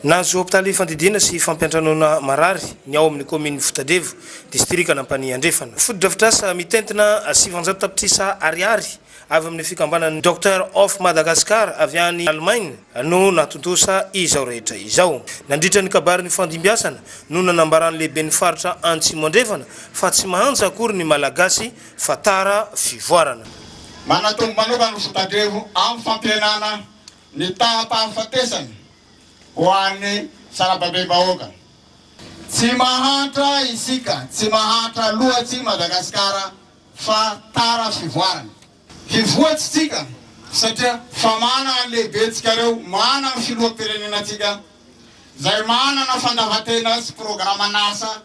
Nahazo hopitaly fandidiana sy fampiantranoana marary ny ao amin'ny kaominin'i Fotadrevo, distrikan'Ampanihy Andrefana. Fotodrafitrasa mitentina 900 tapitrisa ariary avy amin'ny fikambanan'ny Doctor of Madagascar avy any Alemaina no nahatontosa izao rehetra izao. Nandritra ny kabary nifandimbiasana no nanambaran'ny lehiben'ny faritra Antsimo Andrefana fa tsy mahantra akory ny Malagasy fa tara fivoarana. Manatombo manokana ny Fotadrevo amin'ny fampihenana ny taham-pahafatesana ho an'ny sarababem-bahoaka. Tsy mahantra isika, tsy mahantra loatsy i Madagasikara fa tara fivoarana. Hivoatsy tsika satria fa manana ny lehibentsika reo, manana ny filoham-pirenenantsika zay manana fandavan-tena sy programan'asa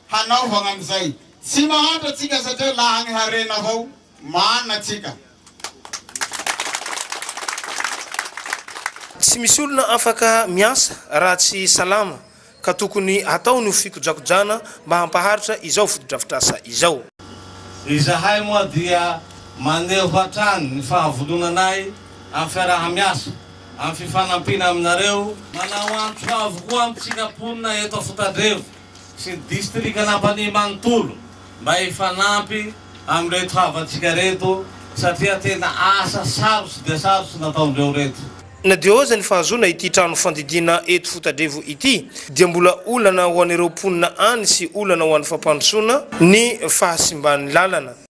hanaovagna an'izay. Tsy mahantra tsika satria laha ny harena avao manana tsika. Tsy misy olona afaka miasa raha tsy salama ka tokony hatao ny fikojakojana mba hampaharitra izao fotodrafitrasa izao. Izahay moa dia maneho hatrany ny fahavononanay amin'ny fiaraha-miasa, amin'ny fifanampiana aminareo. Manao antso avo koa amintsika mponina eto Fotadrevo sy ny distrikan'Ampanihy manontolo mba hifanampy amin'ireto havantsika ireto satria tena asa sarotsy dia sarotsy nataondreo ireto. Na dia eo aza ny fahazoana ity trano fandidiana eto Fotadrevo ity dia mbola olana ho an'ireo mponina any sy olana ho an'ny fampandrosoana ny fahasimban'ny lalana.